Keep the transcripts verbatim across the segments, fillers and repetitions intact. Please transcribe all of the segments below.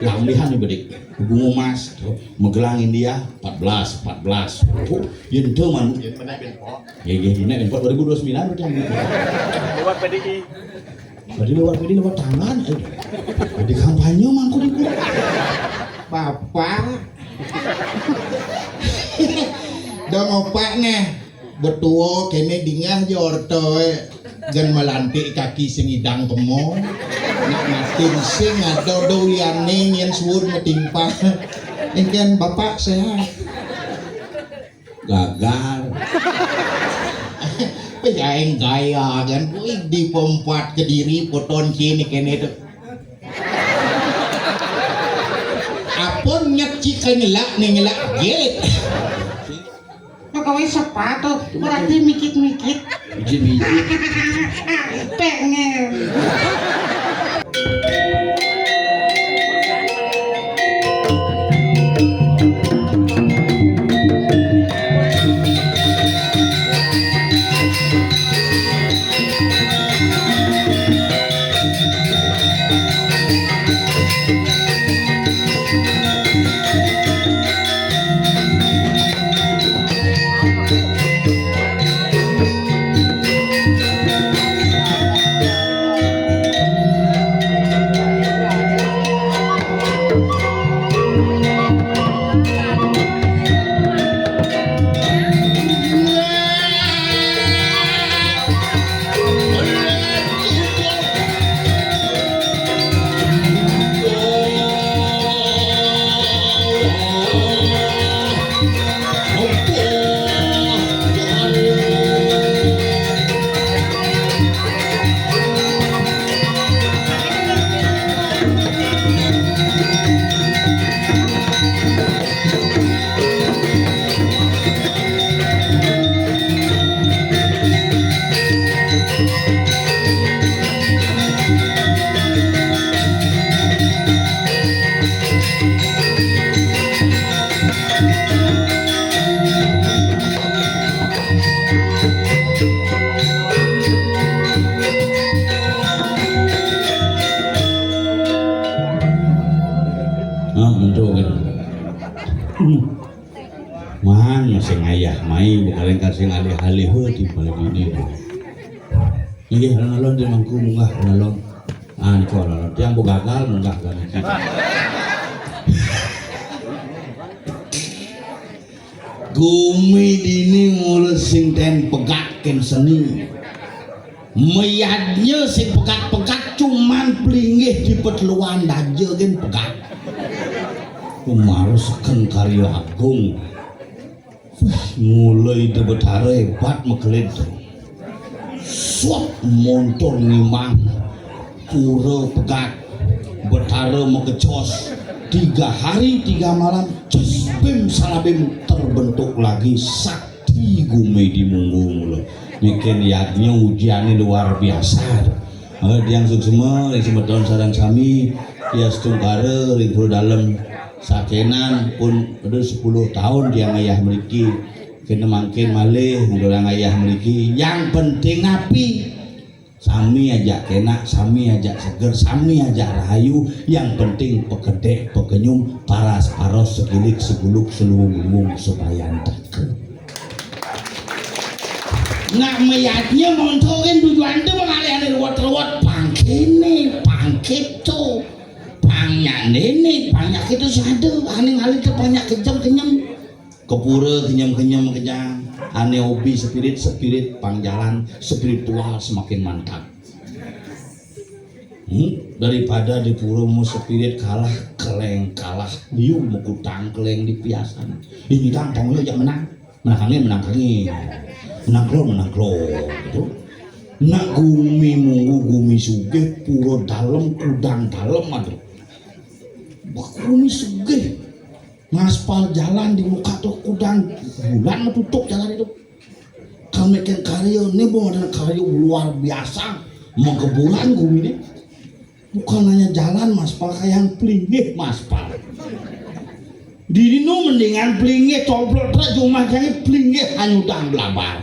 Lambihan nih bedik. Bungo emas, tuh. Magelang India, empat belas, empat belas. Oh, yén ento man. Yén benek ben pot. Ya, ya, benek ben pot dua ribu dua puluh sembilan udah. Lewat P D I. Berarti lewat P D I lewat tangan. Eh. Di kampanye mangko di. Bapak. Dong opak nih. Betuo kéné dingeh ja ortoé, gén malantik kaki sing idang kemo. Nak matin sing ada do uliané nyén suud matimpah. Engkén Bapak sehat. Gagal. Péjaeng gaya kan kuwi di pempat Kediri poton sini kéné tuh. Apun nyet cika nyelak nih nyelak jit. Pegawai sepatu, berarti mikit-mikit. Biji-biji. Pengen. Ah, muncul kan. Hmm. Man, masih ngayah mai, bukan kasih ngalih-alih, heuh, di malam ini. Inggih, alon-alon di mangku munggah, alon-alon. Ah, niku alon-alon. Tiang bu gagal munggah kan. Gumi dini mula sing ten pegat ken seni. Mayadnya sing pegat-pegat cuman pelinggih di peteluan daja gen pegat. Kumarusken karya agung. Wih, mulai de Betara hebat mekelid. Suap montor ngimang pura pegat. Betara mekecos tiga hari tiga malam, cus bim salabim terbentuk lagi sakti gumi di munggu mula. Bikin yadnya ujiannya luar biasa. Eh, tiang suksma, ring semeton sareng sami, ya setungkara, ring pura dalem sakenan pun ada sepuluh tahun tiang ayah mriki. Kena mangkin malih, ngurang ayah mriki. Yang penting napi? Sami aja kenak, sami aja seger, sami aja rahayu. Yang penting pekedek, pekenyum, paras-paros, segilik, seguluk, seluwung-luwung, supaya enteke. Nak mayatnya montorin tujuan tu mengalih ane ruwet-ruwet, pangkene, pangketo, pangnyandene, panyak itu sada, ane ngalih tu panyak kejam kenyem. Kepura kenyem-kenyem kejang, ane hobi spirit, spirit pangjalan, spiritual semakin mantap. Hmm? Daripada di pura mau spirit kalah, keleng kalah, liu mekutang keleng di piasan. Ini dang pangnya jak menang, menang kange, menang kange, menang klo, menang klo, gitu. Nak gumi munggu gumi sugih, pura dalem, kudang dalem, aduh. Wah, gumi sugih. Ngaspal jalan di muka tuh kudang bulan tutup jalan itu. Kami kan karya ini mau ada karya luar biasa menggeburan gumi ini. Bukan hanya jalan maspal, kayak yang pelinggih maspal. Di dino mendingan pelinggih coblok truk jumah jadi pelinggih hanyudang belabar.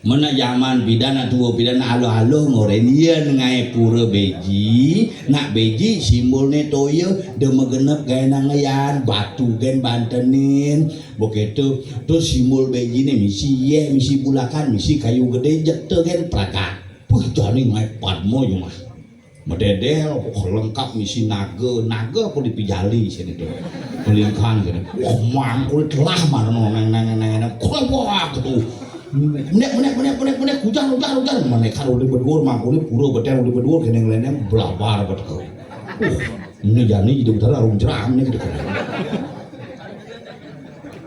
Mena jaman pidan, tua pidan, aluh-aluh ngoren, yen ngae pura beji, nak beji simbolne toya, de magenep gae nang yan, batu gen bantenin, begitu. Terus simbol bejine misi yeh, misi bulakan, misi kayu gede, jekte gen pragat. Puh, jani ngae padma yo, Mas. Mededel, wah, lengkap misi naga, naga apa dipijali sini tuh. Pelingkan gini. Wah, mangkul telah mana no, neng, neng, neng, neng. Wah, gitu. Menek, menek, menek, menek, menek, hujan, hujan, hujan. Mana karo udah berdua, mangkul pura betel udah berdua, kene ngeleneng, belabar betul. Uh, ini jani hidup terus arum jeram nih gitu.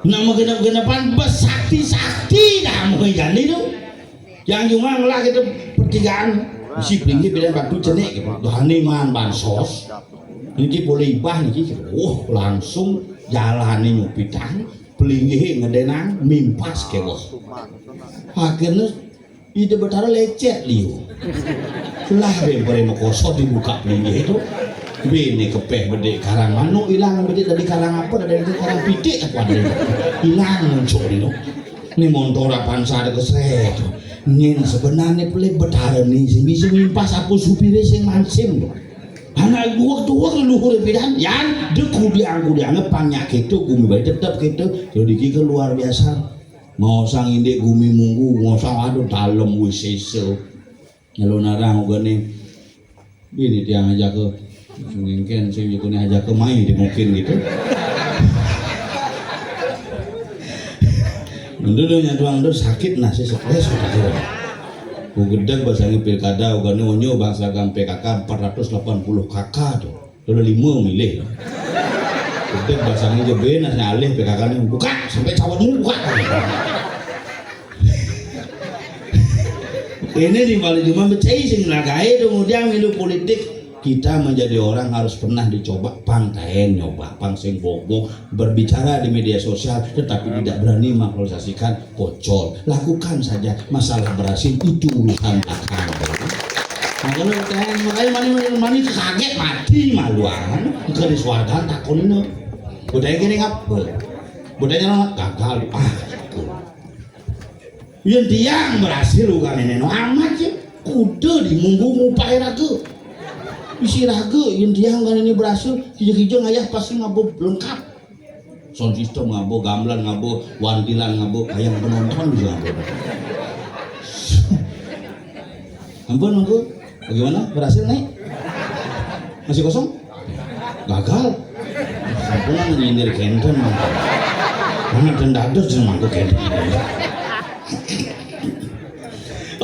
Nama genap-genapan besakti-sakti dah mau jani tuh. Yang cuma ngelah kita pertigaan, isi pelinggih bilang batu cenik gitu. Dohani man bansos. Niki boleh ibah niki gitu. Wah, langsung jalani nyupitang, pelinggih ngedenang, mimpas kewah. Akhirnya Ida Betara lecet liu. Lah bempere mekoso dibuka pelinggih itu. Bini kepeh bedik karang manuk ilang, bedik tadi karang apa, tadi itu karang pitik apa ada itu. Ilang muncul itu. Ni montor apaan sada kesret. Nyen sebenarnya pelit Betara ni sing bisa mimpas apa supire sing mansim tu. Anak dua-dua leluhur pidan, yan de kudiang-kudiang panyakit tu gumi bae tetep gitu. Jadi kita luar biasa. Ngosang indik gumi munggu, ngosang aduh dalem wis sesa. Nyelonarang ugane. Bini tiang ajak ke ngengken sing nyukune ajak ke main di mungkin gitu. Dulu nyatuang tu sakit nasi stres udah kira. Ku gedeg basangi pilkada ugane onyo bangsa gang P K K empat ratus delapan puluh K K tu. Dulu lima milih. Gedeg basangi je ben nasi alih P K K ni buka sampai cawatmu buka. Ini di balik cuma becai sing nagai kemudian milu politik kita menjadi orang harus pernah dicoba pang taen nyoba pang sing bobo berbicara di media sosial tetapi tidak berani mengaktualisasikan pocol lakukan saja masalah berhasil itu urusan belakang. Nah, kalau taen makanya mani mani mani kaget mati maluan ke di suarga takon ini budaya gini ngapa budaya gagal ah. Yen tiang berhasil uga neneno amat ya. Kuda di munggu mupahe raga. Isi raga yen tiang kan ini berhasil, kija-kija ngayah pasti ngabo lengkap. Sound system ngabo, gamelan ngabo, wantilan ngabo, kayang penonton bisa ngabo. Ampun, Mangku. Bagaimana? Berhasil naik? Masih kosong? Gagal. Sampun nyindir kenten. Mana dan dados jeung mangku kenten.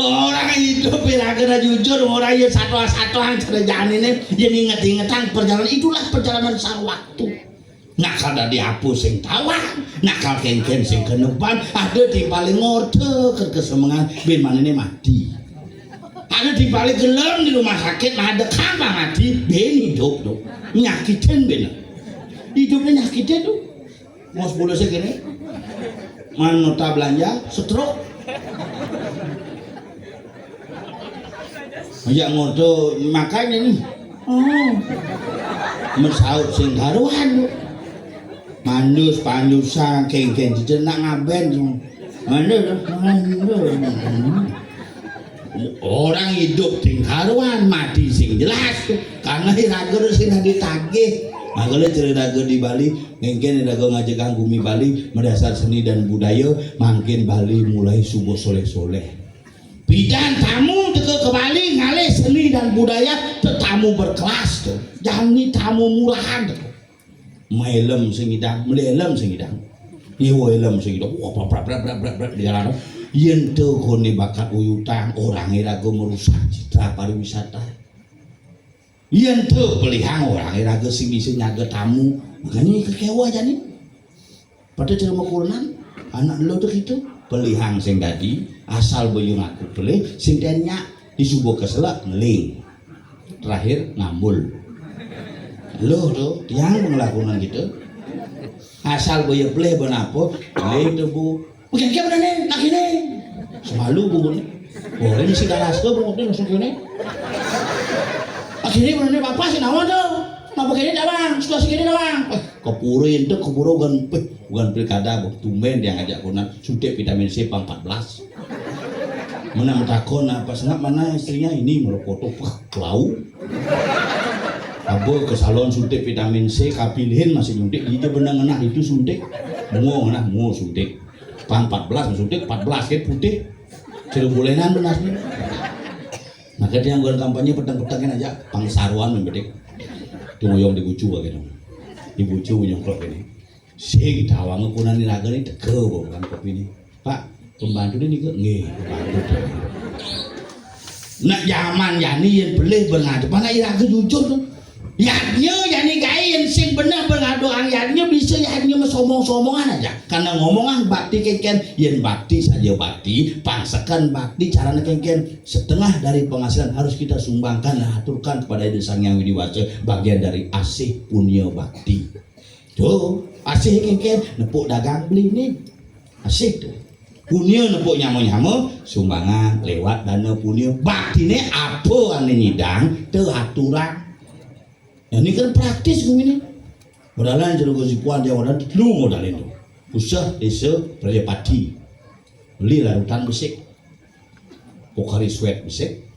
Orang hidup iraga jujur, orang ya satu-satu yang kerjaan ini, ya inget-ingetan perjalanan itulah perjalanan sang waktu. Nakal dadi apa sing tawang, nakal kengken sing kenepan, ada di paling ngorte kekesemengan, ben manene mati. Ada di paling gelem di rumah sakit, ada kama mati, ben hidup tuh. Nyakitin ben. Hidupnya nyakitin tuh. Mau sepuluh segini, man nota belanja, stroke. Ya ngoto makanya nih. Oh. Mesaut sing karuan. Mandus pandusan kengken jejenak ngaben. Mandus, mandus. Orang hidup sing karuan, mati sing jelas. Karena iraga sing ditagih. Makanya cerita di Bali, mungkin iraga ngajegang bumi Bali, mendasar seni dan budaya, mangkin Bali mulai subuh soleh-soleh. Bidan tamu teka ke Bali ngalih seni dan budaya tetamu berkelas tu. Jani tamu murahan tu. Melem sing idang, melelem sing idang. Nyewa elem sing idang. Wah, brak brak brak brak brak di jalan. Yen tu kone bakat uyutang, orang iraga merusak citra pariwisata. Yen tu pelihang orang iraga sing bisa nyaga tamu. Makanya kecewa jani. Pada cara makurenan, anak lo tu gitu, pelihang sing dadi, asal bayu ngaku pelih, sing denyak disubuh keselak ngeling. Terakhir ngambul. Lo tu, tiang ngelakunan gitu. Asal bayu pelih benapa, pelih tu bu. Mungkin kaya mana ni, nak ini. Semalu bu ni. Boleh ni si galas tu bu ni langsung kini. Akhirnya mana ni bapa si nawan tu. Napa kini dah bang, situasi kini dah bang. Eh, kepura itu kepura bukan, eh, bukan pilkada bu. Tumben dia ngajak kunan suntik vitamin C pang empat belas. Mana matakon apa sengap mana istrinya ini merokok tuh, wah, kelau. Abo ke salon suntik vitamin C, kapilin masih nyuntik, dia bener ngenah itu suntik. Mau ngenah, mau suntik. Pang empat belas, suntik empat belas, kayak putih. Sudah bulenan benar nih. Nah, kadang yang kampanye peteng-petengan aja, pang saruan membedik. Tuh ngoyong di bucu aja dong. Di bucu nyongklok ini. Sing tawang kunan ni raga ni teka bawa kopi ni. Pak, pembantu ni ke? Nggih, pembantu tu. Nak zaman yani yang pelih bengadu. Mana iraga jujur tu? Yadnya yani gaya yang sing benar bengadu ang yadnya bisa yadnya mesomong-somongan aja. Karena ngomongan bakti kengken, yang bakti saja bakti, pangsekan bakti caranya kengken. Setengah dari penghasilan harus kita sumbangkan dan aturkan kepada Ida Sang Hyang Widi Wasa bagian dari asih punya bakti. Tu, asih kengken, nepuk dagang beli ni. Asih tu. Punya nepuk nyama-nyama, sumbangan lewat dana punya. Bakti ni apa ane nyidang, tu aturan. Nah, ini kan praktis gua ini. Modalan jeruk sikuan dia modal, lu modalin tu. Usah desa Prajapati. Beli larutan besik. Pocari Sweat besik.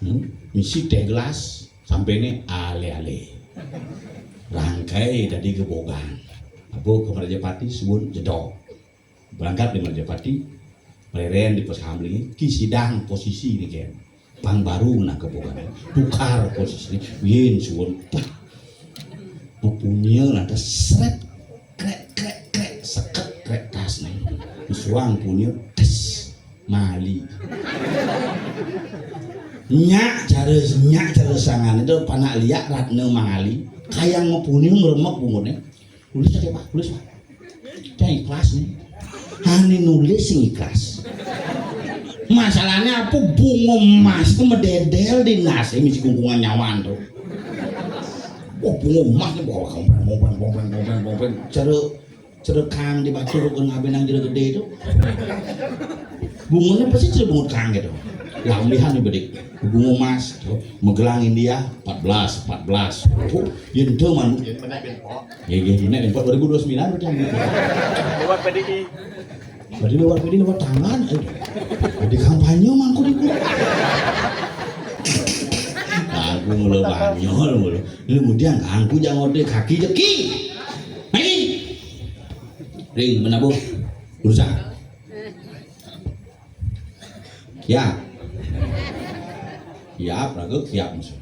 Hmm? Misi teh gelas sampai ni ale-ale. Rangkai tadi gebogan. Apa ke Merajapati sebut jedok. Berangkat di Merajapati, pereren di pos hamling, ki sidang posisi ni kan. Pang baru nak gebogan. Tukar posisi ni, yen suwun. Pah. Pupunya lantas seret. Krek, krek, krek. Seket krek tas ni. Suang punya. Tes. Mali. Nyak cara, nyak cara sangan itu panak liak Ratna Mangali. Kayang mapuni ngremek bungut ni. Tulis aja, Pak, tulis, Pak. Jangan ikhlas ni. Ane nulis sing ikhlas. Masalahnya apa, bunga emas tu mededel di nasi misi kungkungan nyawan tu. Wah, bunga emas ni bawa kompreng, kompreng, kompreng, kompreng, kompreng. Cara, cara kang di batu rukun ngabe nang jero gede tu. Bunganya pasti cara bungut kang gitu. Lambihan ni bedik. Bunga emas tu. Magelang India empat belas, empat belas. Oh, ya itu man. Jadi mana ben pok? Ya, ya, mana ben pok dua ribu dua puluh sembilan udah. Lewat P D I. Berarti lewat P D I lewat tangan. Ayo. Jadi kampanye mangku di gua. Aku mulu banyol mulu. Ini kemudian aku jangan ngode kaki jeki. Lagi. Ring menabuh. Urusan. Ya. Ya, raga kiap musuh.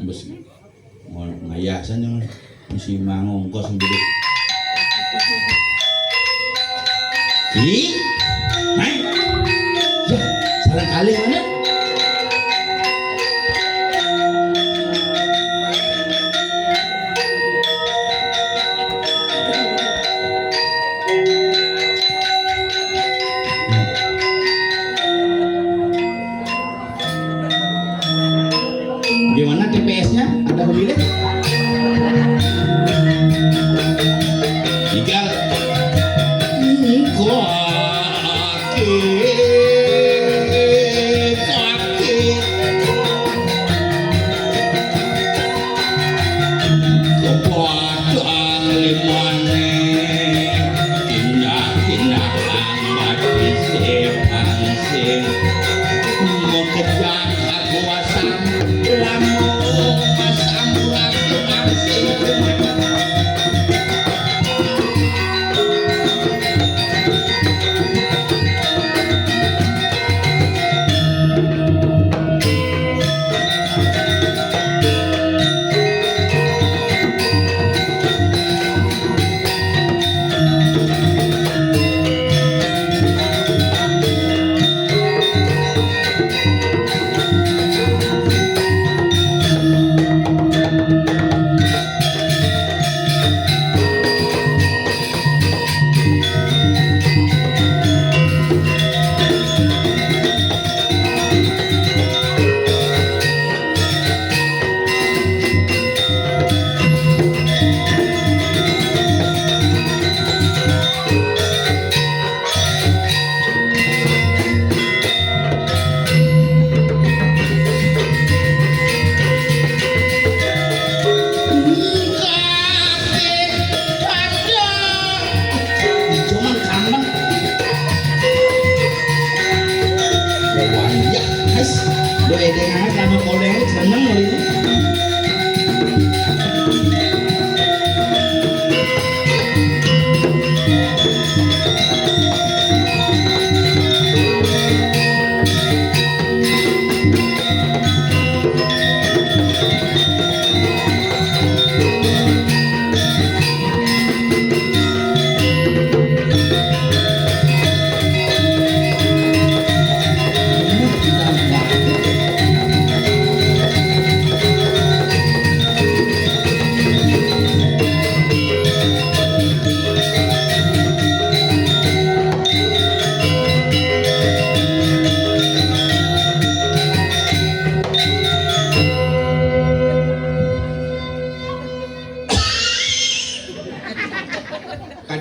Besi. Mau ngayah saja mesti mangongkos dulu. Ih, naik. Ya, salah kali mana? Bagaimana T P S-nya? Ada pemilih? Tinggal. Kaki, kaki. Kepadang limane, tindak-tindak ang mati sepang sing. Mengejak aku asam, lamun asam urat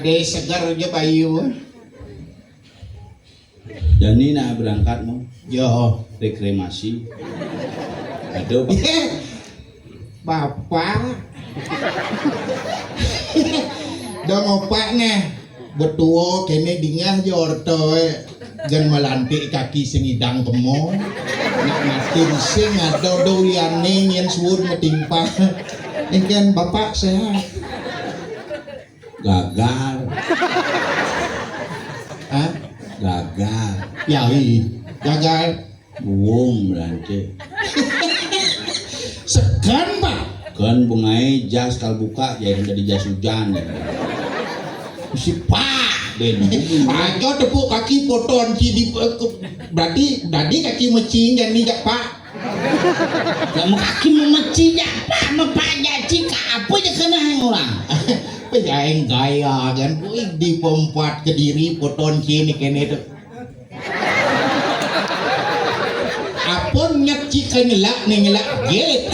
Eh, segar aja bayu. Jani nak berangkat mau? Yo. Rekremasi. Aduh, Pak. Bapak. Dong opak neh. Betuo kene dingah jo orto, eh. Jan melantik kaki sing idang kemo. Nak matin sing ado do uliane nyen suud metimpa. Engken bapak sehat. Gagal. Hah? Gagal. Ya, ih. Gagal. Buung melantik. Segan, Pak. Kan bengai jas kal buka, jadi dari jas hujan. Si Pak. Ben. Aja tepuk kaki poton ci di, eh, ke-, berarti tadi kaki mecing jadi jak Pak. Kamu kaki memecing jak Pak, mepak jaci ka apa je kena yang orang? Pejaeng gaya kan, kui di pempat kediri poton ci ni kene tu. Apun nyet ci ka nyelak ni nyelak gate.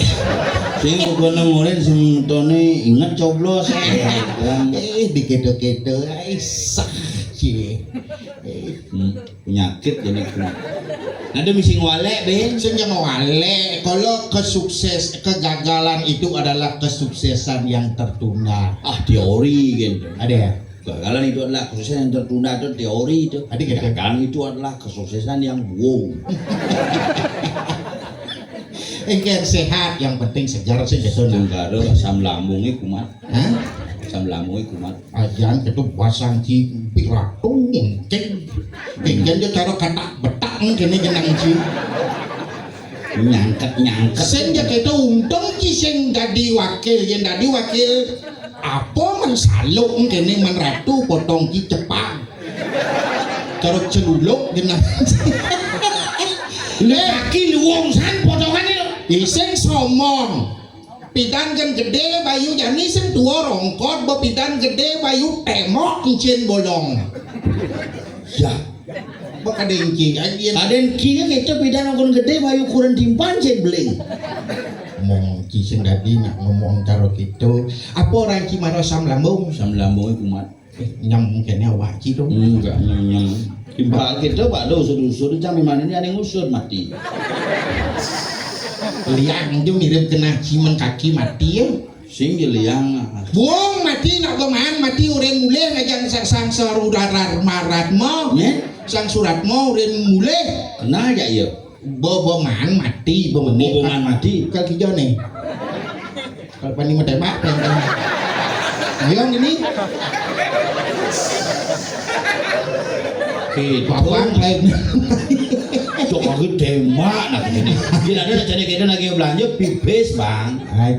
Sing bukan ngurin sementone ingat coblos. Eh, dikedo-kedo, ai sah ci. Eh. Hmm, penyakit jadi kena. Ada misi ngwalek, Ben. Sing jangan ngwalek. Kalau kesukses, kegagalan itu adalah kesuksesan yang tertunda. Ah, teori gitu. Ada ya? Kegagalan itu adalah kesuksesan yang tertunda, itu teori itu. Ada gitu. Kegagalan itu adalah kesuksesan yang bohong. Engken sehat, yang penting segar sih gitu nah. Tunggal asam lambungnya kumat. Hah? Asam lambungnya kumat. Ajan ketu basang ci piratung, engken. Engken jo cara katak betak, engken genang ci. Nyangket-nyangket. Sing ja ketu untung ci sing dadi wakil, yen dadi wakil apa men saluk, engken men ratu potong ci cepak. Cara celuluk genang. Lah, kaki luwung san potongane lho. Ising somong. Pidan kan gede bayu jani sing tua rongkot, bepidan gede bayu temok encin bolong. Ya. Bekadengki aja. Kaden kira kita pidan kon gede bayu kurang timpan cen beling. Ngomong ci sing dadi nak ngomong karo kita. Apa orang ci maro asam lambung? Asam lambungnya kumat. Eh, nyam kene awak ci tu. Enggak nyam-nyam. Timbal kita, Pak, do usut-usut, jam lima ini ada yang usut mati. Liang tu mirip kena cimen kaki mati ya. Sing je liang. Buang mati nak beman mati urin mulih ngajang sa-, sang sarudarar marat mo. Nya? Sang surat mo urin mulih. Kena aja iya. Boboman mati, bomenit. Boboman mati. Kal kijo nih. Kal pani matembak, pani. Ayo ini. Oke, Bapak lain. Cok aku tembak nak ini. Tidak ada nak cari kita lagi belanja pipis, Bang. Ai,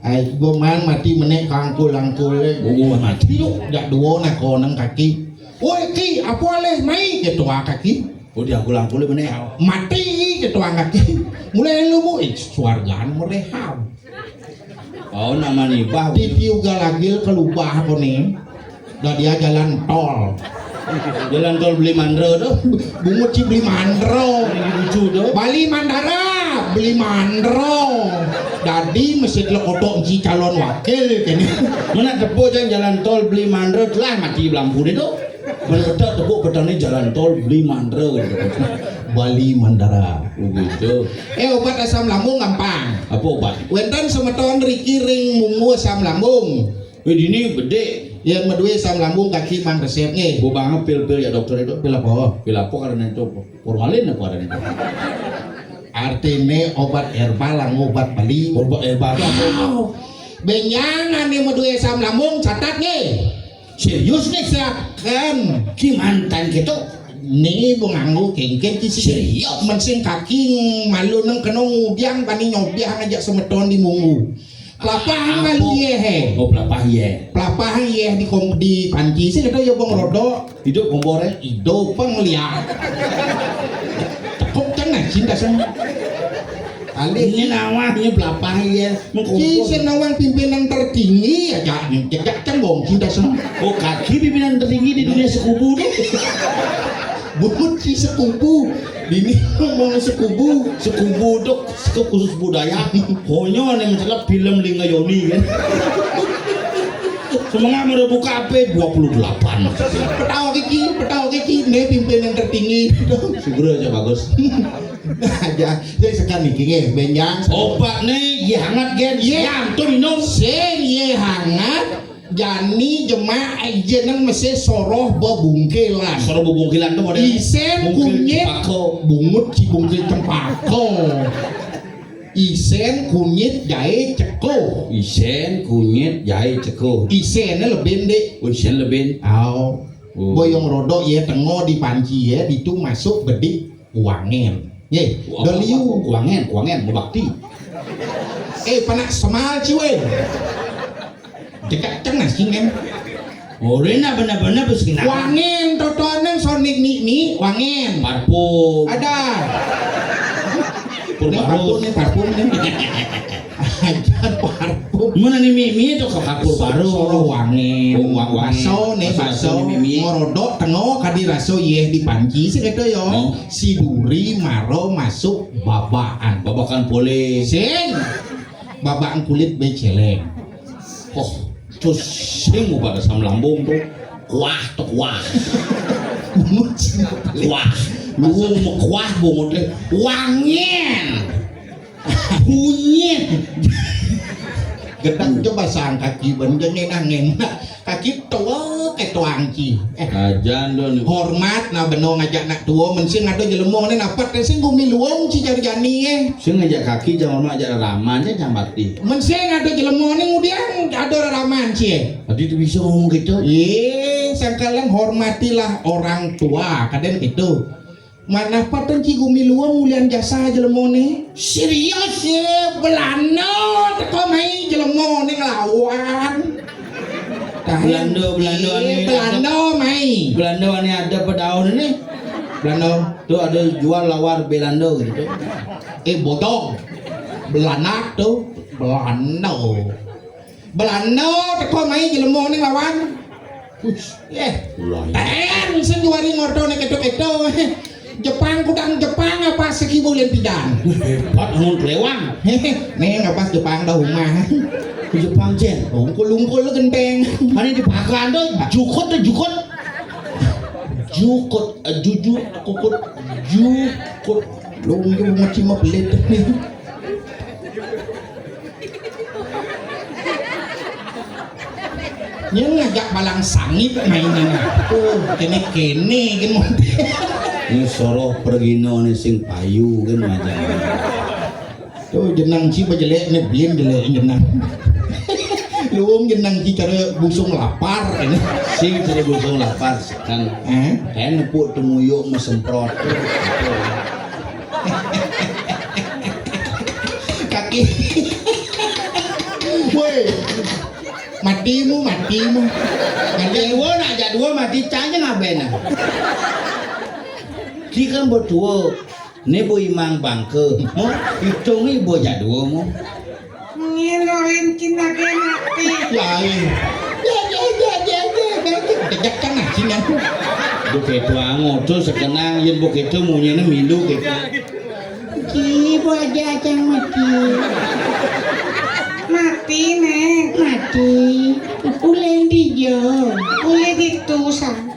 ai, boman mati menek kangkul-angkul. Boboman mati lu. Jak duo nak koneng kaki. Woi, Ki, apa leh mai? Ketua kaki. Oh, dia pulang-pulang mana? Mati gitu angkat. Mulai lu mu, eh, suargan merehab. Oh, nama nibah. Titi ugal agil kelubah aku nih. Dah dia jalan tol. Jalan tol beli mandro tu. Bungut ci beli mandro. Ini lucu tu. Bali Mandara beli mandro. Dadi mesti lo kotok ci calon wakil kene. Mana tepuk jalan, jalan tol beli mandro telah mati belampu dia tu. Betul tepuk petani jalan tol beli mandra gitu. Bali Mandara. Begitu. Eh, obat asam lambung gampang. Apa obat? Wenten semeton riki ring munggu asam lambung. Eh, dini bedek. Yang medue asam lambung kaki mang resep nggih. Gua banget pil-pil ya dokter itu. Pil apa? Pil apa karena itu? Formalin apa karena itu? Artine obat herbal, obat Bali. Obat herbal. Wow. Benjang ane medue asam lambung catat nggih. Serius nih? Siapkan. Ki mantan gitu. Nih, bu nganggu kengken ki sih. Serius? Mensing kaki malu neng kena ngudiang bani nyobiah ngajak semeton di munggu. Pelapah malu ye he. Oh, pelapah ye. Pelapah ye di kom-, di panci sih kata ya bong rodok. Hidup kompor ya? Hidup pang liat. Tekuk kan nah cinta sama. Alih. Ini nawahnya pelapah ya. Ci senawang pimpinan tertinggi aja nih, jejak cembong cinta sama. Oh, kaki pimpinan tertinggi di dunia sekubu tu. Butut ci sekubu. Bini ngomong sekubu. Sekubu tu, sekubu khusus budaya. Honyo ni masalah film Lingga Yoni kan. Semenga mara buka apa dua puluh delapan. Petawa kiki, petawa kiki, né pimpinan tertinggi. Segera aja bagus. Aja, jadi sekarang niki nggih, benjang. Obat né, iya hangat, Gen. Iya. Yang tuh minum. Sing iya hangat, jani jemak jeneng mesti soroh bebungkilan. Soroh bebungkilan tuh model isén bungkil kunyit cempako. Bungut ci bungkil cempako. Isén kunyit jaé cekuh. Isén kunyit jaé cekuh. Iséné lebin, Dik. Oh, isén lebin. Aw. Oh. Boyong rodok ya tengo di panci ya, ditu masuk bedik kuangen. Nggih, kuangen, kuangen, kuangen, mebakti. Eh, panak semal ciwe. Dekat tengah sini. Orina bener-bener bes kena. Wangen totonen sonik ni ni wangen. Parfum. Ada. Parfum. Nih parfum nih, parfum nih. Aja parfum. Mana nih mimi itu ke kapur baru. Soro wangen. Oh, wangen. Baso nih, baso, baso. Nih, mimi. Ngorodok tengo kadi raso yeh di panci sih kata yo. Oh. Si duri maro masuk babaan. Babakan polé. Sing. Babaan kulit beceleng. Oh, terus sing pada asam lambung tuh. Kuah tuh kuah. Kuah. Bungut kuah bungut téh. Wangen. Bunyi. Gedang coba sang kaki ben ngenang-ngenang. Kaki tua ke tuangki. Eh. Ajan don. Hormat nah beno ngajak nak tua, mensing ada jelema né napat sing gumiluung ci jani-jani, eh. Sing ngajak kaki jang hormat ajak raraman jang jambati. Mensing ada jelema né ngudiang ada raraman ci, eh. Tadi tuh bisa ngomong gitu. Iya, sangkalan hormatilah orang tua, kadén gitu. Manah patén ci gumiluung ulian jasa jelema né. Serius ya, Belanda teko mai jelema né nglawan. Belanda, Belanda. Iya, ané Belanda mai. Belanda ané ada pedaun ini. Belanda. Tuh ada jual lawar Belanda gitu. Eh, bodong. Belanda tuh, Belanda. Belanda teko mai jelema né nglawan. Us, eh. Teng sing juari ngortone keto-keto. Jepang kudang Jepang apa sekibu len pidan. Hebat mun kelewang. Nih ngapas Jepang dah rumah. Ke Jepang, Cen. Ungkul-ungkul genteng. Mana di pakan tuh, jukut tuh, jukut. Jukut, eh, jujut, kukut, jukut. Lu mungkin mau cima pelit nih. Nyén ngajak balang sangit mainnya. Tuh, kéné-kéné gén modél. Ini soroh pergina né sing payu gén ngajak. Tuh jeneng ci bajelék né bin jelék jeneng. Luung jeneng ci cara busung lapar ini. Sing cara busung lapar kan. Eh? Kan nepuk temuyuk mesemprot. Kaki. Woi. Matimu, matimu. Ajak dua nak, ajak dua mati canya ngabena. Ki kan berdua. Né bo imang bangke. Mo, itung i bo ajak dua mo. Ngiloin kinage mati. Lain. Ya, ya, ya, ya, ya, ya. Dejek kan nah sini. Bo keto angodo sekenang yén bo keto munyiné milu keto. Ki, bo aja acang mati. Mati, Néng. Mati. Ulé ndi ja? Ulé ditu, Sang.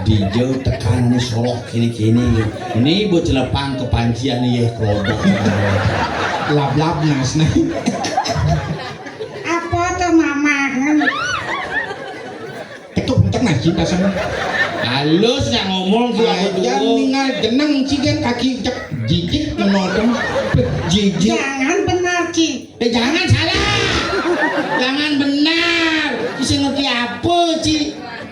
Dija tekané soroh kéné-kéné. Né bo celepang kepancian yé kelodok. Lablab nas, Néng. Apa to, Mamah? Ketuk kenceng nah cinta sama. Halus nak ngomong ki. Aja ningal jeneng cigen kaki cek jijik menodong. Jijik. Jangan benar, Ci. Eh, jangan salah. Jangan benar. Ci sing ngerti apa, Ci?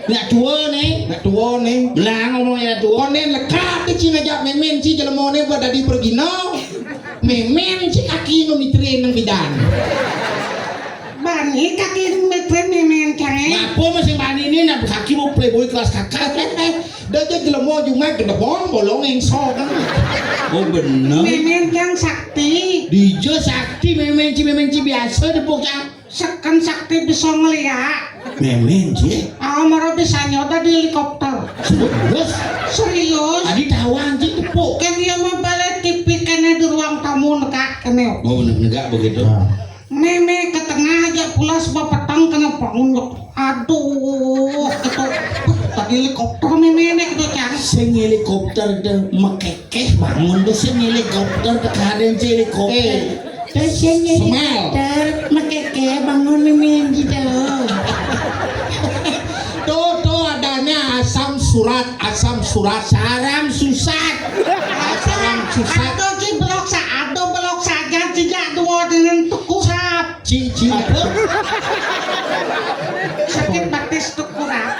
Nak tua né. Nak tua né. Lah ngomongnya nak tua. Konen lekat ci ngajak mémén ci jelemané buat dadi pergina. Mémén ci kaki no mitré nang bidan. Bani kaki mitré mémén cangé. Ngapa masih bani ini nak kaki mau playboy kelas kakak? Dah aja jelema Jumat gendebong bolong engso kan. Oh bener. Mémén cang sakti. Dija sakti mémén ci mémén ci biasa depuk cang. Seken sakti bisa ngeliat. Mémén ci. Ah, mara bisa nyoda di helikopter. Serius? Serius. Tadi tawang ci tepuk. Kan dia mah balik T V kena di ruang tamu negak kena. Oh negak begitu. Mémé ke tengah aja Pulas bapetang kena bangun. Aduh, itu tadi helikopter méméné itu, Cang. Sing helikopter deh, mekekeh bangun deh, sing helikopter, tekarin si helikopter. Eh, terus sing helikopter, mekekeh bangun méméné gitu. Tuh, tuh adanya asam surat, asam surat. Saram susat. Saram susat. Aduh, Ci, belok sa-, aduh, belok saja, Ci, jak dua dengan tuku sap. Ci, ci, apa? Sakit batis tuh kurang.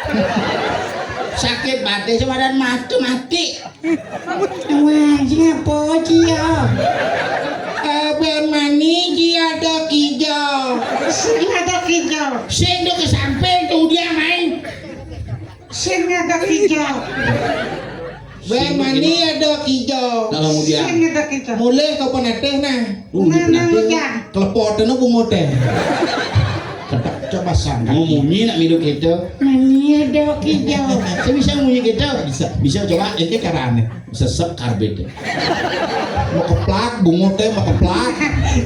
Sakit batis, badan mati, mati. Wah, sing apa, Ci, ya? Eh, ben mani, Ci, ada kijau. Sing ada kijau. Sing tuh ke samping, tuh dia main. Sing ada kijau. Ben mani ada kijau. Kalau mudian. Sing ada kijau. Mulai kapan ateh nah? Uh, nah, nah, nah, nah. Kelepotan apa ngote? Coba, coba sangka. Mau munyi nak milu kita. Mani ada kijau. Saya bisa munyi kita? Bisa. Bisa coba, ini caranya. Sesep karbit. Mau keplak, bungut téh mau keplak.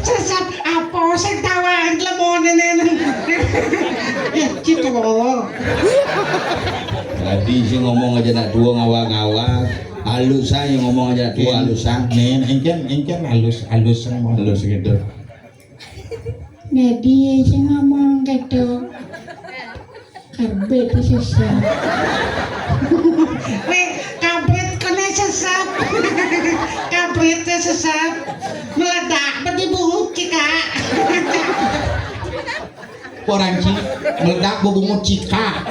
Sesep apa sing tawang lemoné neng. Ya, gitu. Tadi sih ngomong aja nak dua ngawang-ngawang. Halus aja ngomong aja nak dua halus ah. Nih, engken, engken halus, halus ngomong. Halus gitu. Jadi sing ngomong gitu. Karbit sesep. Wéh, kabrit kena sesep. Kabrit sesep. Meledak bedi bungut cika. Orang ci meledak bebungut cika.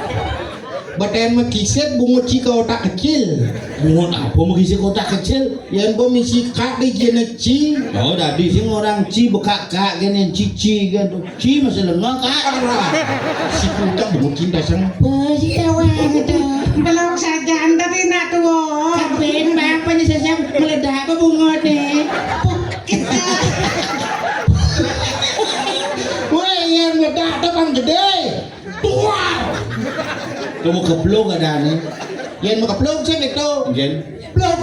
Beten mekisit bungut cika otak kecil. Bungut apa mekisit otak kecil? Yén bo misi kak di jene ci. Oh, dadi sing orang ci bekak kak gini cici gitu. Ci masih lengah kak. Si kutak bungut cinta sang. Bos, si tawang itu. Belum saja, anda tidak tua. Kabin, bapak ni sesam meledak apa bungut ni? Kita. Woi, yang meledak tu kan gede. Tuar. Kamu keplung ada ni. Yang mau keplung sih itu. Mungkin. Plung.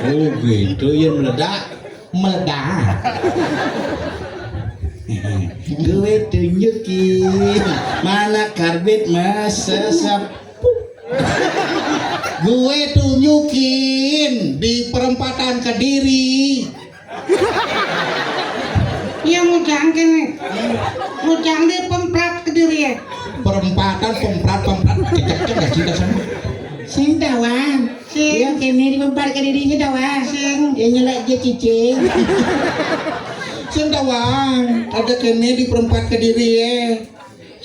Oh, gitu. Yang meledak. Meledak. Gue tunjukin mana karbit mas sesep. Gue tunjukin di perempatan Kediri. Iya, mujang kene. Mujang di pemprat Kediri ya. Perempatan, pemprat, pemprat. Cek, cek, cek, cek, cek. Sing tawang. Sing. Iya, kene di pemprat Kediri sing tawang. Sing. Ya nyelek dia cicing. Sing tawang. Ada kene di perempat Kediri ya.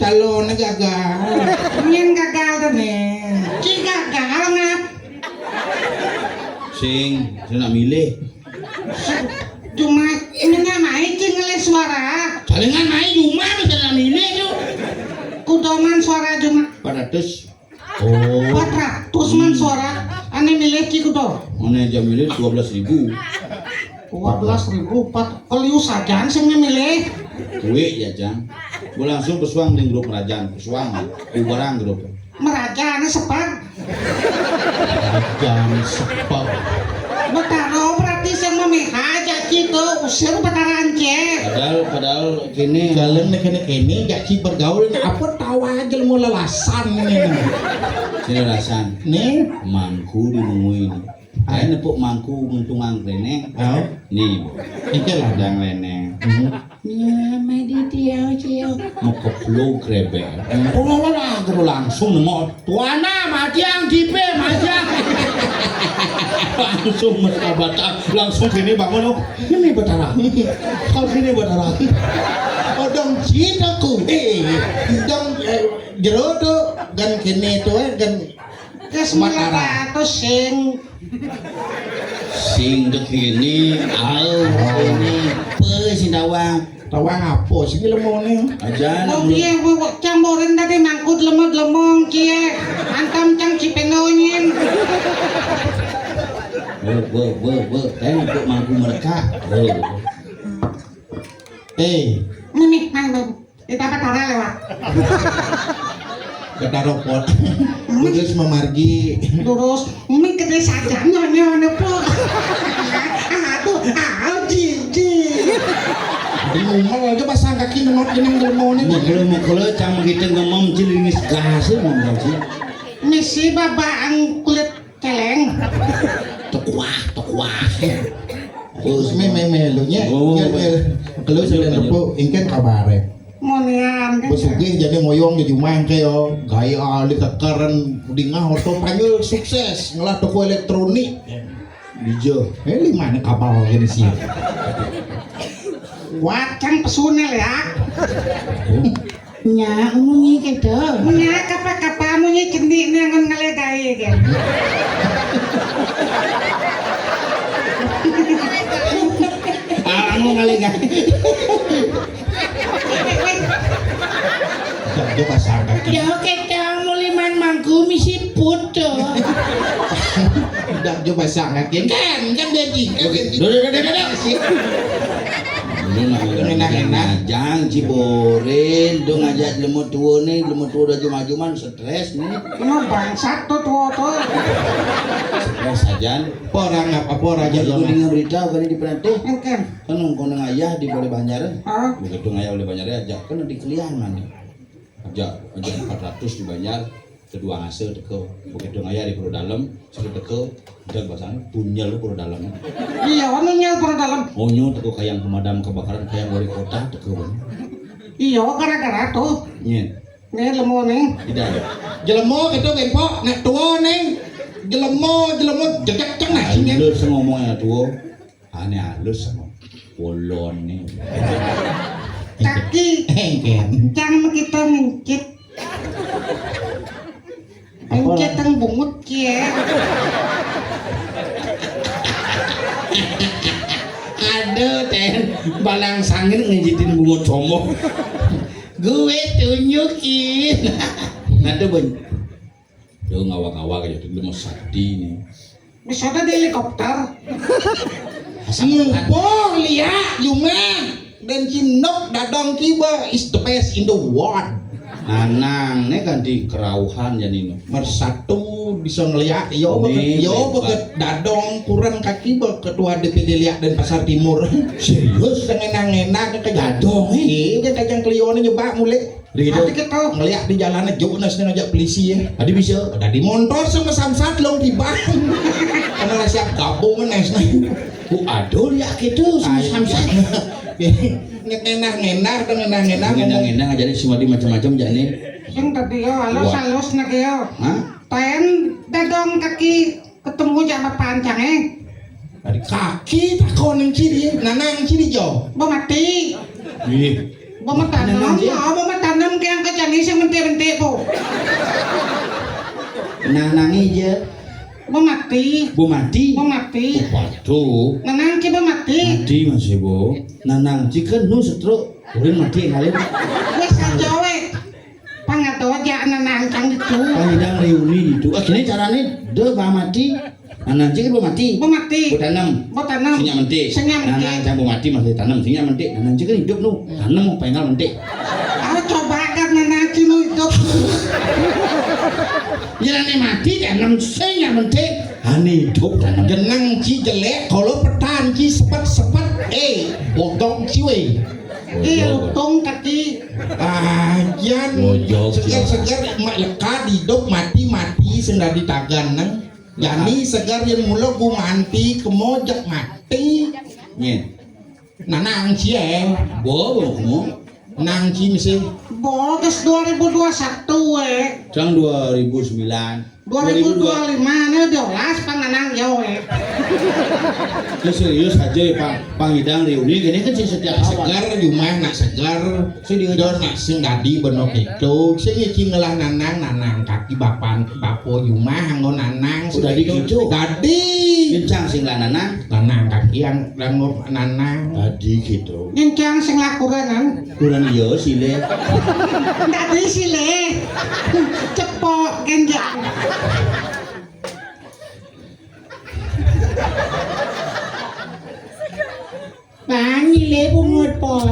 Calonnya gagal. Nyén gagal tuh nih. Ci gagal ngap. Sing, saya nak milih. Cuma ini nggak main ci ngeles suara. Palingan main cuma bisa nak milih tuh. Kudoman suara cuma. Empat ratus. Oh. Empat ratus man suara. Ane milih ci kudo. Mana aja milih dua belas ribu. Dua belas ribu empat. Keliu sajan sing milih. Kuwi ya, Jang. Gua langsung pesuang di grup Merajan, pesuang. Bubaran grup. Merajan sepak. Merajan sepak. Betara berarti sing memeha jaki tuh usir Betara ance. Padahal, padahal kene. Jalan nih kene kene jaki bergaul apa tawa aja mau lelasan ini. Sini lelasan. Nih. Mangku di nungguin. Ayo nepuk mangku nguntungan rene. Oh. Nih. Iki lah dang rene. Hmm. Ya, mari dia, dia. Mau keplung krebek. Oh, lah, lah, lah, terus langsung nengok. Tuana, matiang, dipe, matiang. Langsung martabak, langsung kene bangun, oh. Ini Betara. Kau kene Betara. Oh, dong cintaku. Eh, dong, eh, jero tuh, gan kene tuh, eh, gan Betara. Sing. Sing kene, au, kene. Pe sing tawang. Tawang apa sing lemone? Aja. Oh, piye, bu, bu, cang boren tadi mangkut lemot lemong, cie. Antam cang cipenonyen. Be, be, be, be. Teng untuk mangku mereka. Be. Eh. Mimi, main, main. Kita apa tara lewat? Kita ropot. Terus memargi. Terus, ini gede saja nyonya mana po? Aduh, ah, jiji. Di ngumel aja pasang kaki ngenot jeneng jelmone. Mukul-mukul cang kita ngemem cilingis gas ngomong sih. Misi babaan kulit celeng. Tekuah, tekuah. Terus me me me lu nya. Oh. Nya, me, kalau sudah nepu ingkén kabare. Monian kan. Pesugih jadi ngoyong di jumah ke yo. Gaya ahli kekeren dingah oto panjul sukses ngelah toko elektronik. Ijo. Eh, di mana kapal ini sih? Wacang pesunel ya. Nya munyi gitu. Nya kapa-kapa munyi cenik nangon ngelegai gitu. Ah, anu ngelegai. Dak dia pasang kaki. Jauh kita muliman mangku misi putu. Dak dia pasang kaki. Kan, kan dia di. Oke. Duh, duh, duh, duh, duh, duh. Ini enak-enak. Jang ciborin, dong ngajak lemu tua nih, lemu tua udah juma-juman stres nih. Emang bangsat tuh tua tuh. Stres aja. Apa orang apa apa raja. Jadi gua dengar berita kali di Penatih. Kan nongkrong ayah di Balai Banjar. Ah. Begitu ngayah Balai Banjar aja kan di Keliangan nih. Aja aja empat ratus dibayar kedua hasil teko. Begitu ngayah di Pura Dalem, sudah teko dan pasang punya lu Pura Dalem. Iya, anu nyel Pura Dalem. Onyo teko kayang pemadam kebakaran kayang wali kota teko. Iya, gara-gara tuh. Nyet. Nih lemu nih. Tidak. Jelemo gitu bengkok, nek tua nih. Jelemo, jelemo jegek ceng nah sini. Lu ngomongnya tua. Ane halus sama. Wolone. Kaki. Engken. Jangan kita ngingkit. Apa? Ngingkit teng bungut kie. Aduh, Ten. Balang sangin ngejitin bungut somo. Gue tunjukin. Aduh, Bun. Yo ngawak-ngawak aja tuh mau sakti nih. Bisa ada di helikopter. Ngumpul liak jumah dan cindok dadong kiba is the best in the world. Nanang nih kan di kerauhan ya nino. Mersatu bisa ngeliat yo beket yo beket dadong kurang kaki beket ketua D P D liak dan pasar timur. Serius dengan enak ke dadong eh. Iya kajang kelionnya nyebak mulai. Gitu. Tadi kita ngeliat di jalannya jauh nas ngajak polisi ya. Tadi bisa. Tadi montor sama samsat long tiba. Karena siap gabung nes. Bu adul ya gitu sama samsat. Ngenah-ngenah tuh ngenah-ngenah. Ngenah-ngenah jadi semua di macam-macam jadi. Yang tadi yo halus-halus nak yo. Hah? Ten dadong kaki ketemu jak papancang eh. Dari kaki takon yang ciri, nanang ciri jo. Bo mati. Ih. Bo matanem, nanang je. Ah, bo matanem ke yang kejani sing bentik-bentik bo. Nanang aja. Bo mati. Bo mati. Bo mati. Oh, waduh. Nanang ki bo mati. Mati masih bo. Nanang ki kan nu stroke. Urin mati kali. Wes aja we. Pangato aja anak nangkang itu. Pangidang reuni itu. Ah, gini caranya. Dia bah mati. Nanang cik bah mati. Bah mati. Bah tanam. Bah tanam. Sinyak mentik. Sinyak mentik. Nanang cang bah mati masih tanam. Sinyak mentik. Nanang cik kan hidup nu. Tanam apa yang mentik. Ah, coba kan nanang cik nu hidup. Ya nanti mati tanam sinyak mentik. Ani hidup tanam. Jenang ci jelek kalau petan ci sepet-sepet. Eh, bodong ci we. Eh, lutung kaki. Ah, jan segar-segar mak lekat hidup mati-mati sendadi tagan nang. Jani segar yang mula gumanti kemojak mati. Nyen. Nanang cie. Bo, bo, mo. Nang ci mesti. Bogus dua ribu dua satu we. Cang dua ribu sembilan. Dua ribu dua lima ne dua belas panganang yo eh. Ini serius aja ya, Pak. Pangidang reuni gini kan sing setiap awal. Segar, jumah nak segar. Sing di- Dor nak sing dadi beno gitu. Sing iki ngelah nanang, nanang kaki bapan, bapo jumah anggo nanang. Oh, dadi gitu. Dadi. Kencang sing lah nanang. Nanang kaki yang nganggo nanang. Dadi gitu. Kencang sing lah kurenan. Kurang iya sile. Ndak di sile. Cepok genjang. Banyi le bungut po.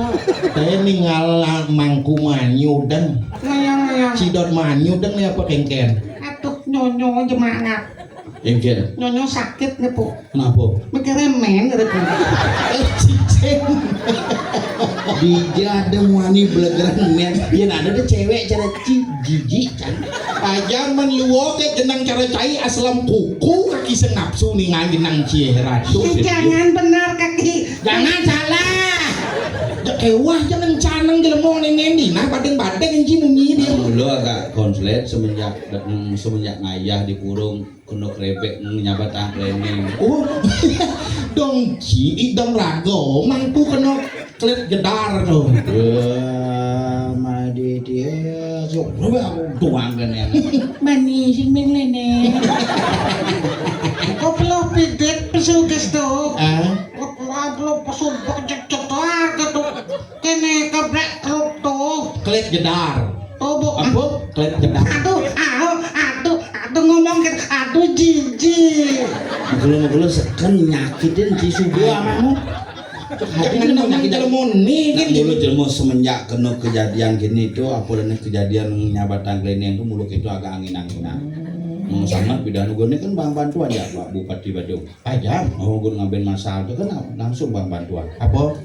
Saya ningal mangku manyu dan. Ngayang-ngayang. Sidot manyu dan ya apa kengken. Atuh nyonyo jemangat. Engkel. Nyonyo sakit nih, Pu. Kenapa? Mikirnya men, ada Pu. Eh, cicing. Dija ada muani belegeran men. Yén ada deh cewek cara ci jijik kan. Aja men luo ke jenang cara cai aslam kuku kaki sing nafsu ningal jenang cie ratu. Jangan benar kaki. Jangan salah. Jek ewah jangan caneng jelema nenen dina badeng-badeng enci munyi dia. Mula agak konslet semenjak semenjak ngayah di kurung kena krebek nyabat angklening. Oh, dong ci dong rago mangku kena klet gedar tu. Wah, madi dia. Sok berapa aku doang kan yang. Mani sing ming lene. Kok peloh pidit pesuges tu. Ah. Kok peloh pesuges cek cek tu. Kene kebrek keruk tu. Klet gedar. Tuh, Bu. Apa? Klet gedar. Aduh, aduh, aduh, aduh ngomong gitu. Aduh jijik. Mengkelo-mengkelo seken nyakitin ci subuh amamu. Hati ini mau nyakitin. Jelema ni kan dulu jelema semenjak kena kejadian gini tu, apa dan kejadian nyabatan keliling tu mulu kita agak angin-anginan. Mau sama pidana gua ni kan bang bantuan ya Pak Bupati Badung. Aja. Oh, gua ngaben masalah tu kan langsung bang bantuan. Apa?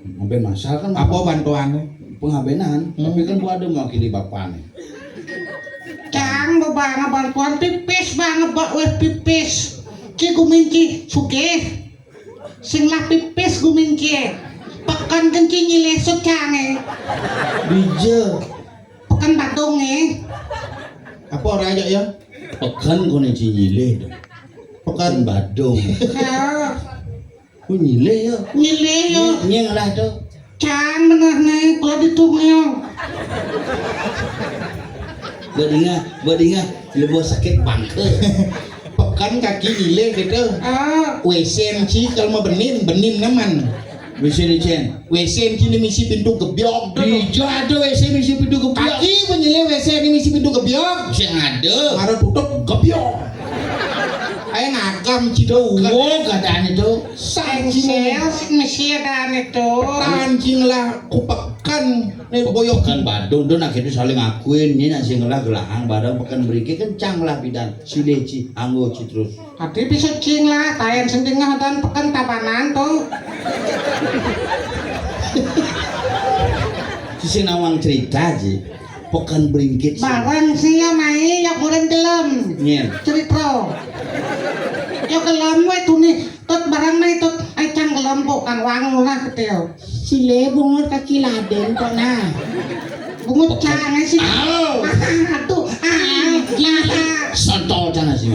Ngaben masalah kan apa bantuannya? Pengabenan. Hmm. Tapi kan gua ada mewakili bapaknya. Cang bebana bantuan pipis banget bak weh pipis. Ci gumin ci sugih. Sing lah pipis gumin ci. Pekan kenci nyilih sucange. Bija. Pekan badunge. Apa ora ya? Pekan kono ci nyilih. Pekan badung. Ya. Ku nyilih ya. Nyilih ya. Nyeng lah tu. Cang benar nih, kalau ditung ya. Badinga, badinga, lebih sakit bangke. Pekan kaki nyilih gitu. Ah. W C ci kalau mau benin, benin naman. W C ni cen. W C ci ni misi pintu gebyok. Bija ada W C misi pintu gebyok. Kaki menyilih W C ni misi pintu gebyok. Sing ada. Mara tutup gebyok. Ayo ngagam ci do. Wo gadaan itu. Sancing. Sel sing misi adaan itu. Tancing lah kupekan. Nih boyok kan badung tu nak itu saling akuin ni nak sing lah gelahang badung pekan beriki kencang lah bidan. Silih ci, anggo ci terus. Adi bisa cing lah, tayan sing tengah dan pekan tabanan tu. Sisi nawang cerita ji, pekan beringkit. Barang sih ya mai ya kurang gelem. Nyen. Cerita. Ya gelem we tuni, tut barang mai tut, ai cang gelem bukan wang lah keteo. Sile bungut kaki laden kok nah. Bungut cange sih. Au. Aduh, ah, ah. Sontol cange sih.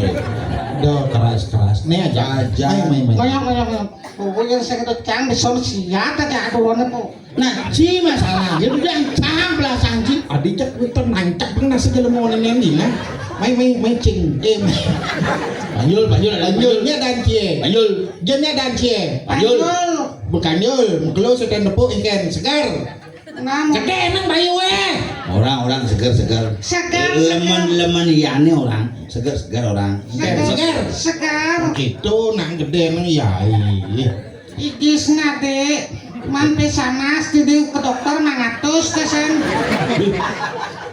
Duh, keras-keras. Nih aja. Aja. Main, main, main. Ngoyong, ngoyong, ngoyong. Pokoknya saya kata cang bisa siat aja aturannya po. Nah, ci masalah. Ya udah cang belasan ci. Adi cek puter nancak pernah segala mau neng neng nah. Main, main, main cing. Eh, main. Panjul, panjul, ada panjul. Panjulnya dan cie. Panjul. Jennya dan cie. Panjul. Panjul. Bukan yul, mengkelo setan tepuk ikan segar. Gede emang bayu eh. Orang-orang segar-segar. Segar, segar. Leman-leman iyane orang, segar-segar orang. Segar. Segar. Segar. Gitu nang gede emang ya. Igis nade man pesanas jadi ke dokter mangatus tesan.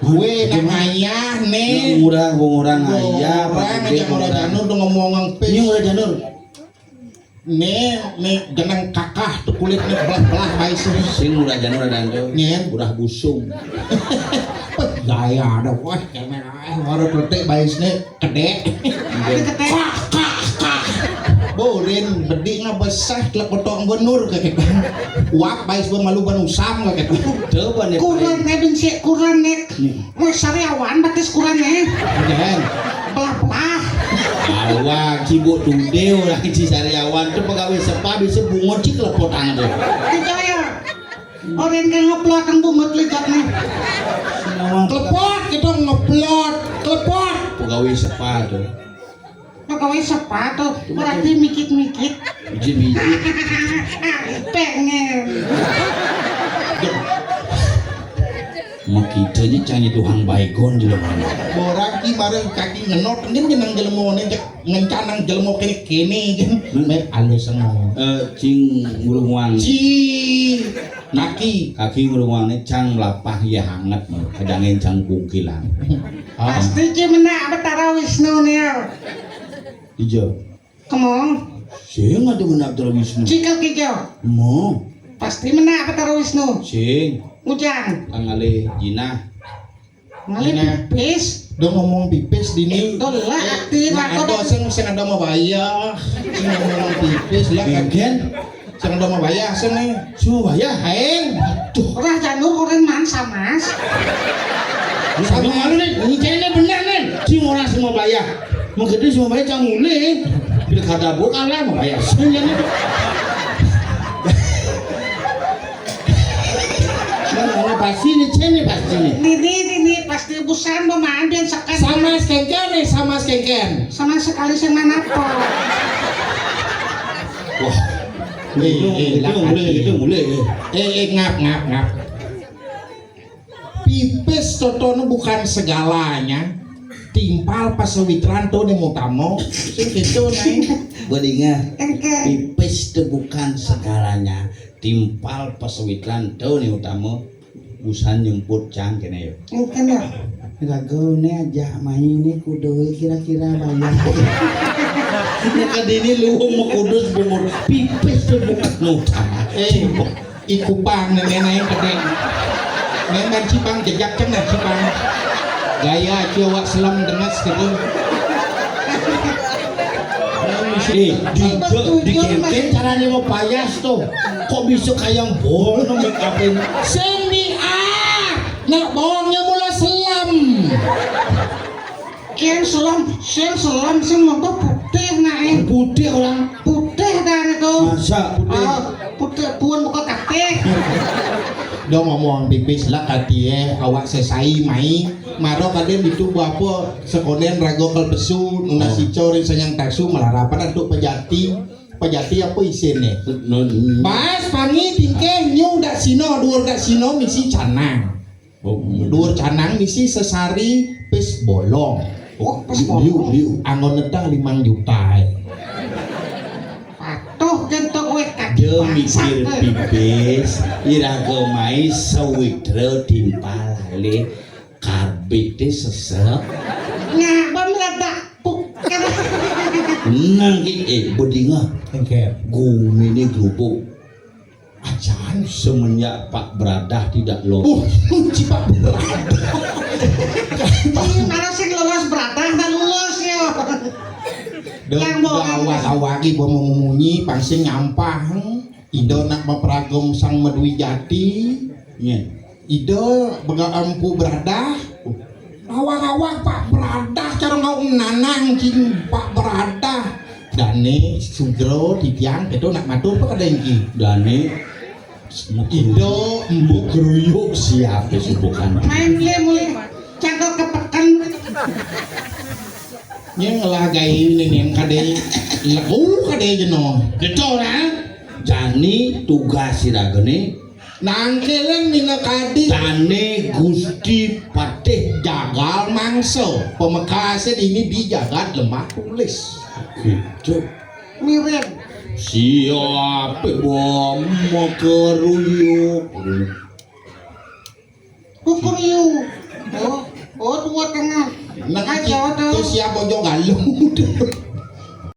Gue nang ayah nih. Murah, murah ayah. Orang aja murah janur udah ngomong pis. Ini murah janur. Nih, nih jeneng kakah tuh kulit nih belah-belah bae sih. Sing murah janur ada tuh. Nyen. Murah busung. Gaya ada wah jangan eh baru tutik bae sini kedek. Kah kah kah. Borin bedik nggak besar telek kotok benur kayak gitu. Uap bae gua malu ban usam kayak gitu. Coba nih. Kurang nih benci kurang nih. Wis sariawan batis kurang eh. Belah-belah. Awak sibuk dude orang ci sariawan tu pegawai sepa bisa bungut ci kelepotan tu. Percaya. Orang yang ngeplot yang bungut ligat nih. Klepot kita ngeplot, klepot. Pegawai sepa tu. Pegawai sepa tu berarti mikit-mikit. Biji biji. Pengen. Mau kita ni cari Tuhan Baygon di mana? Borang ki marang kaki ngenot ngen jeneng jelmo ne cek ngencanang jelmo kene-kene jen. Hmm. Met alus ngono. Eh, cing ngurung wang. Ci kaki. Kaki ngurung wang ne cang lapah ya hangat mau. Kadangin cang bungkilan. Ah. Pasti ci menak Betara Wisnu ne. Ijo. Kemong. Sing ada menak Betara Wisnu. Cikal kijo. Mo. Pasti menak Betara Wisnu. Sing. Ngujang. Ngalih jinah. Ngalih jinah. Pipis. Dong ngomong pipis dini. Tuh lah, eh, aktif nah, aku ada sing, sing ada mau bayar. Sing ngomong pipis lah, kagian. Sing ada mau bayar, sing nih. Semua bayar, aing. Aduh. Rah janur orang mansa, Mas. Sama anu nih, ini bener nih. Sing orang semua bayar. Mengkede semua bayar, jangan mulai. Bila kada bukan lah, mau bayar. Sing jangan. Nah, pasti nih, cene pasti nih. Nini, nini pasti busan mau main biar sekan. Sama skenker nih, sama skenker. Sama sekali sing mana po. Wah. Eh, eh, itu mulai, itu mulai. Eh, eh, ngap, ngap, ngap. Pipis totono bukan segalanya. Timpal pasawitran to ning utama. Sing gitu, Nai. Gua dengar. Engke. Pipis to bukan segalanya. Timpal pasawitran to ning utama. Usan nyemput cang kene yo. Engke yo. Lagu ini aja main ini kudu kira-kira bayar. Ini kadini lu mau kudus bungut pipis to bukan utama. Eh. Ikupang nenek naik kedeng. Nenek Cipang jejak cenah Cipang. Gaya aja awak selam dengas gitu. Eh, di, di, di kenten caranya mau payas tuh. Kok bisa kayak bohong make upin? Sing di ah, nak bohongnya mula selam. Yang selam, yang selam sing monto putih nae. Putih orang. Putih dah itu. Masa putih? Ah, putih pun buka katih. Dong ngomong pipis lah katie awak sesai mai. Maro kadang itu apa sekonen rago kal pesu nuna sicor sanyang tasu malarapan antuk pejati. Pejati apa isinnya? Nun. Pas pangi tingkeh nyu dak sino, duur dak sino misi canang. Oh, iya. Duur canang misi sesari pis bolong. Oh, pis bolong. Liu, liu. Anggon netang limang juta. Patuh gentok wek kaki. Dia mikir pipis, iraga mai sawitra timpal le karbite sesek. Ngapa meledak puk? Nang ki, eh, bedinga. Engke. Gumine glubuk. Acan semenjak Pak Bradah tidak lolos. Uh, kunci Pak Bradah. Ini mana sing lolos Bradah dan lulus ya. Yang mau awak-awak ibu mau memunyi pasti nyampah. Ida nak mapragum sang madui jati. Nya. Ida bega empu Bradah. Awak-awak Pak Bradah cara ngau nanang cing Pak Bradah. Dane sugro titiang itu nak matur apa kada iki? Dane Indo embuk keruyuk siapa subukan? Main le mulai cakap kepeken. Nyeng lah gai ini yang kade lagu kade jeno. Betul nah. Jani tugas siragene nangkelen mina kadi. Dane Gusti Patih Jagal Mangsa pemekase ini di jagat lemah tulis. Gitu. Mirip. Siapa bom keruyuk? Kukuruyuk. Oh, oh dua tengah. Nah, Jawa itu tuh. Siapa jong galung?